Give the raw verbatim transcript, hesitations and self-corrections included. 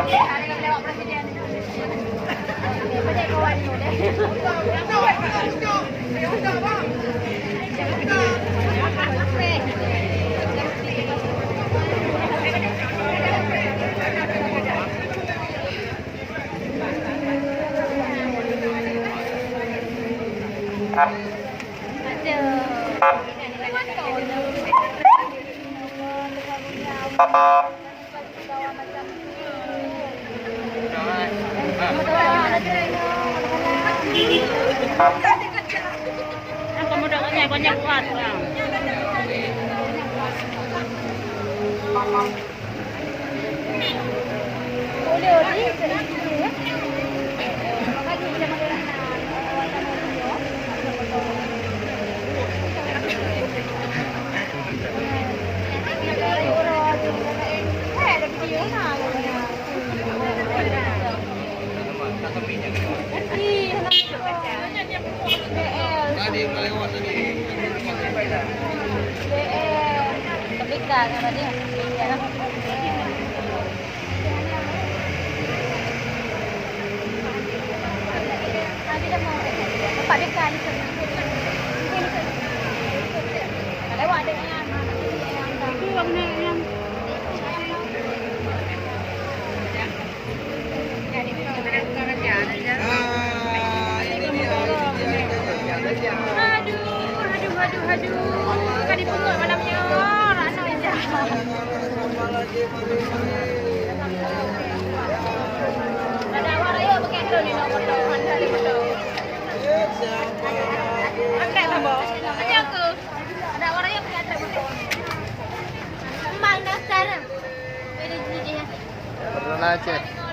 Aduh, aduh, aduh, aduh. Ka dipeungöt malam nyoe, Rano ija. Ada awak rayeuk pakai tu ni, nak foto, ada foto. Angkat lah, Bos. Ada aku. Ada awak rayeuk pakai tu. Emang dah sekarang. Ada jijik. Pernah cek.